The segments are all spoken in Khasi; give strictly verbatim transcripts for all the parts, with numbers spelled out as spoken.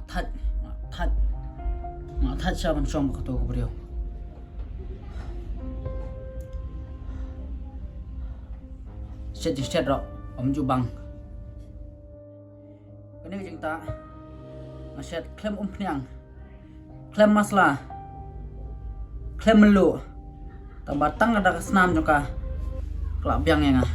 Thait, nga thait. Nga thait sha ban shong bad kato ka briew. Shet jingshet ruh ym ju bang. Kane ka jingtah nga shet khlem umphniang, khlem masla, khlem mluh. Tangba tang da ka snam jong ka, ka la biang ïa nga.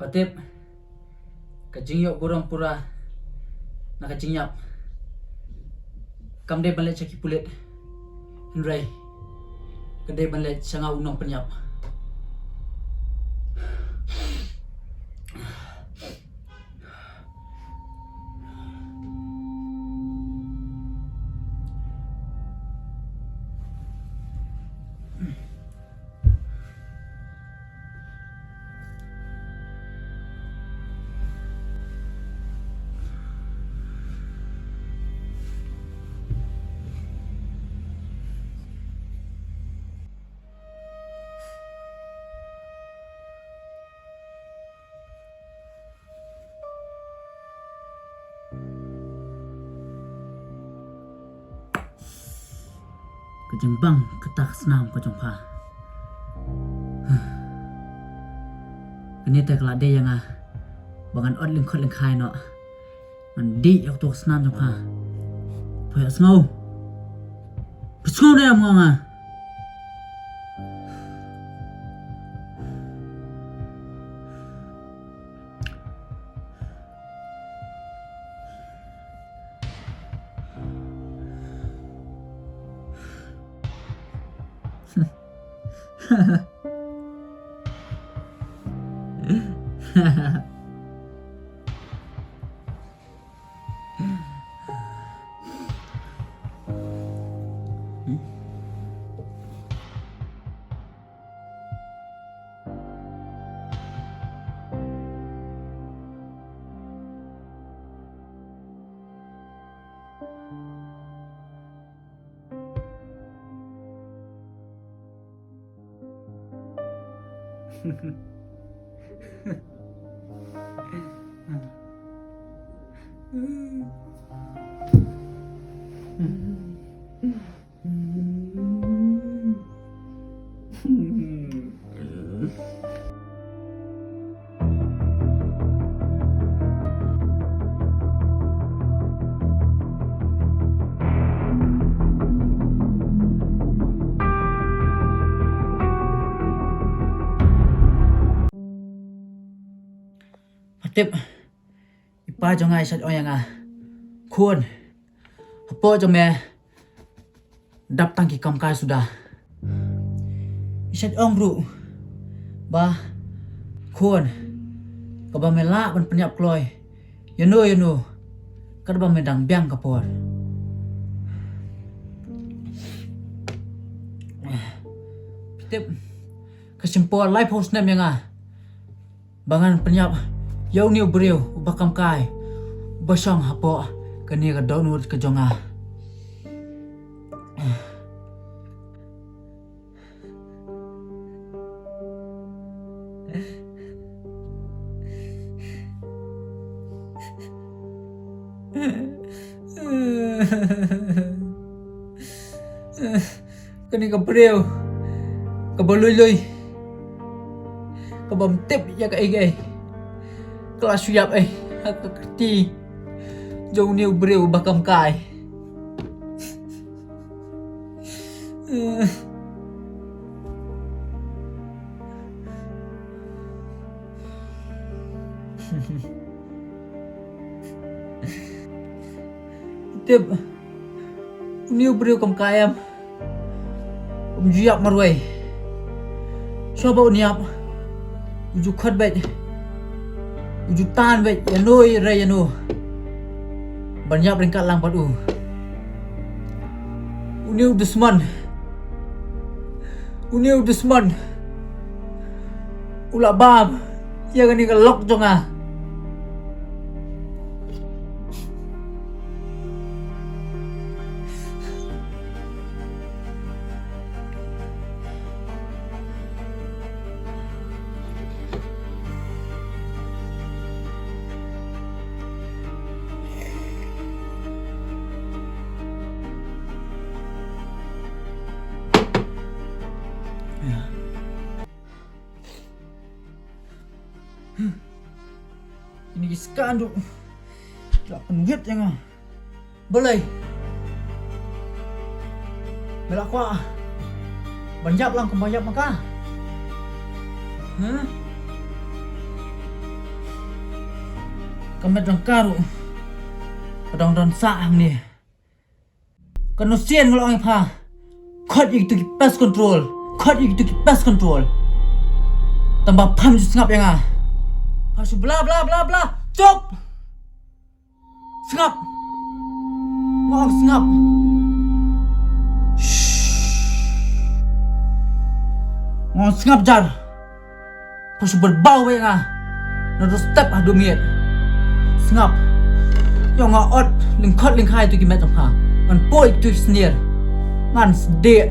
Pha tip, ka jingïoh burom pura na ka jingïap kam dei ban leit sha ki pulit, hynrei ka dei ban leit sha nga u nongpynïap. Ka jingbang kata ka snam ka jong pha. Kane te ka la dei ïa nga ba ngan ot lyngkhot lyngkhai noh. Ngan dih ïa kato ka snam jong pha. Pha ïohsngew? Pha sngew ne em nga ong nga? Pha tip, i pa jong nga i shait ong ïa nga, khun, hapoh jong me dap tang ki kam kai suda. I shait ong ruh ba, khun, kaba me lah ban pynïap kloi ïano ïano, katba me dang biang ka por. Pha tip, ka shim por laiphew snem ïa nga ba ngan pynïap ïa une u briew uba kam kai, uba shong hapoh kane ka dohnud ka jong nga. Kane ka briew kaba lui lui, kaba ym tip ïa kaei kaei, ka la shu ïap ei ha ka kti jong une u briew uba kam kai. Tip, uni u briew kam ka em. Um ju ïap marwei. Shuwa ba un ïap, u ju khot beit, u ju tan beit ïano i re ïano ban ïap ryngkat lang bad u. Uni u dusmon, uni u dusmon u la bam ïa kane ka lok jong nga. Ini ki skan tu. La pynwit ïa nga. Balei? Me la kwah ban ïap lang kumba ïap ma ka? Huh? Ka met jong ka ruh ka dang don sah hangne. Kano sien nga la ong ïa pha, khot ïa kitu ki pest control, khot ïa kitu ki pest control. Tangba pham ju sngap ïa nga. Pha shu bla bla bla bla. Chup. Sngap. Nga ong sngap. Shh. Nga ong sngap jar. Pha shu byrbaw wei nga. Na doorstep haduh miet. Sngap. Ïa nga ot lyngkhot lyngkhai tu ki met jong pha. Ngan poi tu ki snier. Ngan sdie.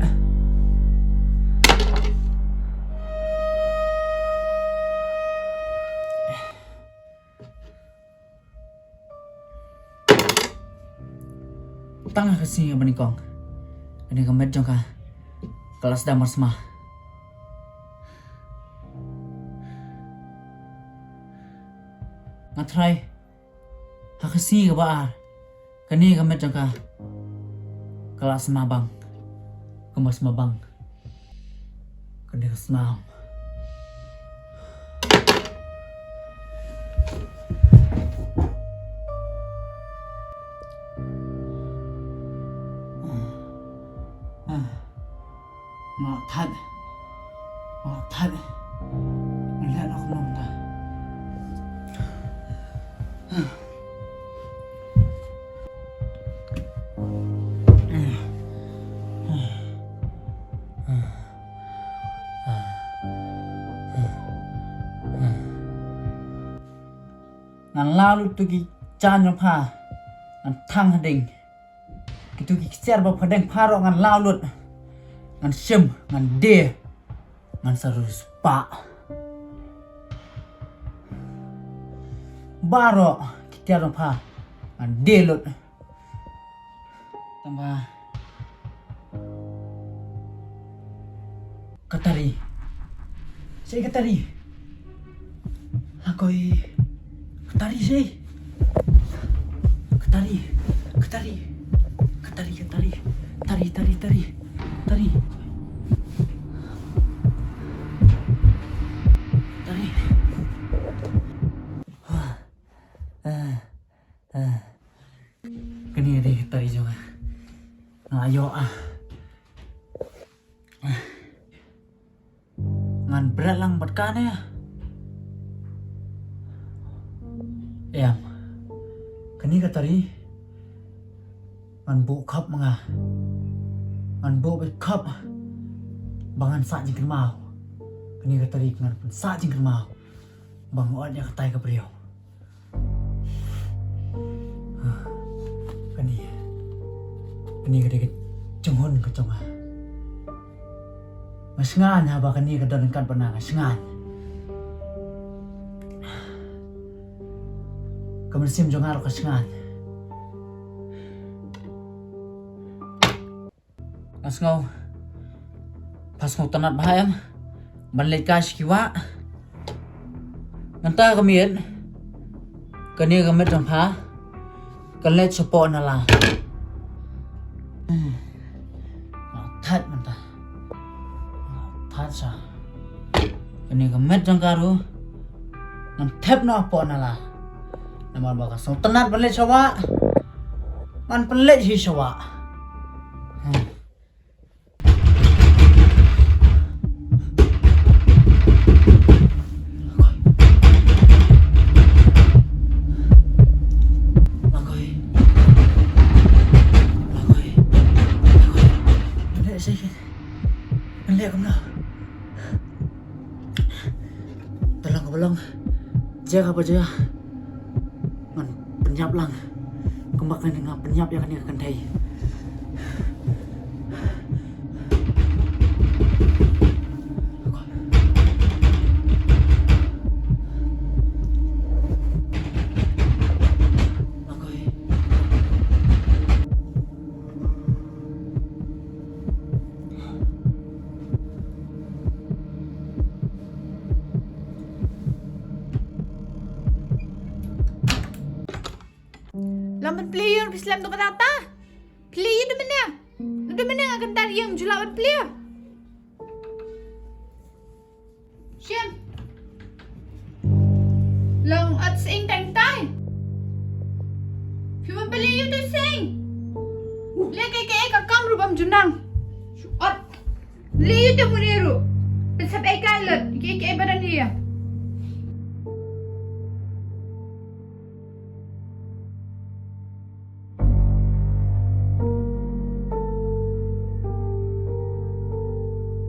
Tang ha ka sngi kaba nyngkong kane ka met jong ka ka la sdang ban sma. Nga tharai ha ka sngi kaba ar kane ka met jong ka ka la sma bang. Ka ma sma bang. Kane ka snam. Nga thait. Nga thait. Nga leh noh kumno mynta. Ngan law lut tu ki jaiñ jong pha. Ngan thang ha ding. Kitu ki ksiar ba pha deng pha ruh ngan law lut. Ngan shim, ngan die. Ngan sa riewspah. Baroh ki tiar jong pha ngan die lut. Tangba ka tari. Shaei ka tari? Hakoi ka tari shaei? Ka tari, ka tari, ka tari, ka tari. Tari, tari, tari, tari. Tari. Kane ka dei ka tari jong nga. Nga ïoh ah. Ngan bret lang bad kane. Em. Kane ka tari ngan buh khop ma nga. Ngan buh bad khop ba ngan sah jingkynmaw. Kane ka tari ngan pynsah jingkynmaw ba nga ot ïa katai ka briew. Kane, kane ka dei ka jinghun ka jong nga. Nga sngewthuh haba kane ka don ryngkat bad nga, nga sngewthuh. Ka mynsiem jong nga ruh ka sngewthuh. Nga sngew, pha sngewtynnat bha em ban leit kai sha ki wah. Mynta ka miet kane ka met jong pha kan leit shapoh na la. Nga thait mynta. Nga thait sha kane ka met jong ka ruh. Ngan thep noh hapoh nala. Namar ba ka sngewtynnat ban leit sha wah, ngan pynleit hi sha wah. Hmm. Te long kaba long, jia kaba jia, ngan pynïap lang. Kumba kane nga pynïap ïa kane ka kynthei. Lam ban plie ïing, phi slem to kata ta. Plie ïing da mynne. Da mynne nga kyntar ïing, ju lah ban plie. Shem. Long at sing tang tai. Phi ban plie ïing to sing. Le ke ke ka kam ru bam junang. Shu at. Plie ïing to mune ru. Phi sap ei kai lut. Ke ke badan ïa.